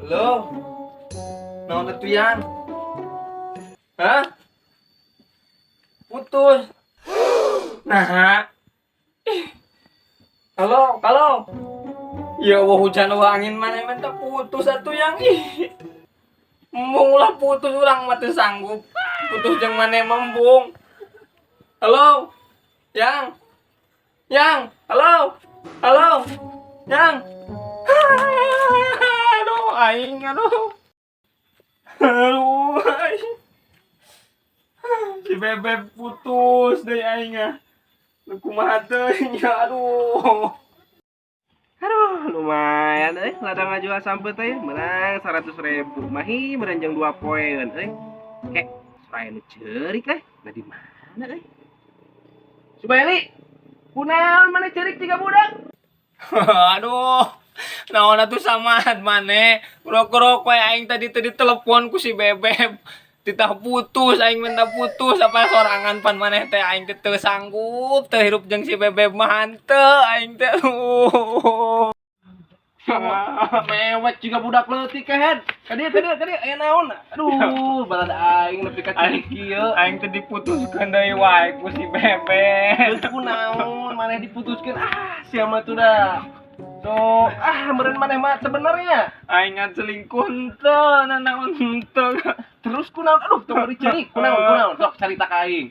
Halo. Naon atuh, Yang? Hah? Putus. Nah. Ih. Halo, halo. Ya Allah, hujan wah angin mana minta putus atuh, Yang, ih. Embung lah putus, urang mah teu sanggup. Putus jeung maneh mah embung. Halo. Yang. Yang, halo. Halo. Yang. Aduh, aing, aduh. Aduh, aing. Si Bebek putus deui aing ah. Nu kumaha teuing ya, aduh. Aduh, lumayan euy, ladang ngajual sampeu teh menang 100 ribu. Mahi berenjang 2 poin euy. Kek, soraya nu ceurik teh. Nah, di mana euy? Subaeli, kunaon maneh ceurik jiga budak? Aduh. Naon atuh samad maneh? Rok-rok we aing tadi tadi telepon ku si Bebek. Titah putus, aing minta putus apa sorangan pan maneh teh, aing teh teu sanggup teu hirup jeung si Bebek mah, henteu aing teh. Aduh. Mewek jiga budak leutik kehed. Kadieu, kadieu, kadieu, aya naon? Aduh, balada aing nepi ka ceurik kieu. Aing teh diputuskeun deui wae ku si Bebek. Terus kunaon maneh diputuskeun? Ah, siapa tuh dah? So, ah, meureun maneh mah sebenarnya. Aing ngan selingkuh henteu, nanaon henteu. Terus kunaon? Aduh, tong bari ceurik. Kunaon, kunaon? Sok carita ka aing.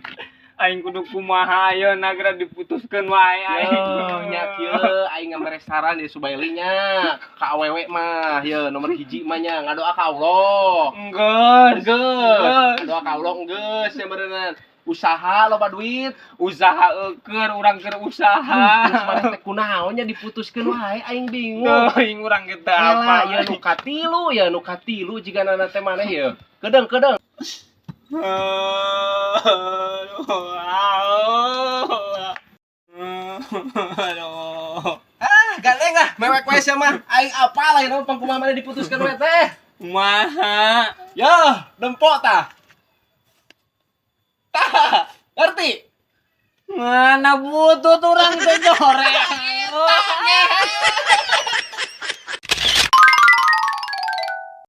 Aing kudu kumaha ayeuna, geura diputuskeun wae aing. Yo, nya kieu aing ngamere saran di Subaili nya ka awewe mah, ye, nomor hiji mah nya ngadoa ka Allah. Enggeus. Geus. Ngadoa ka Allah geus ya beneran. Usaha loba duit. Usaha eukeun, urang keur usaha. Terus maneh teh kunaon nya diputuskeun wae, aing bingung. Teuing urang kita Apa apa ya nu katilu, ya nu katilu jigana teh maneh ye. Kedeung kedeung. Aduh. Aduh. Ah, gandeng ah, mewek wae sia mah. Aing apa lain mah pangkumaha maneh diputuskeun we teh. Kumaha? Yo, dempok tah. Tah, ngerti? Mana butut urang teh jorek.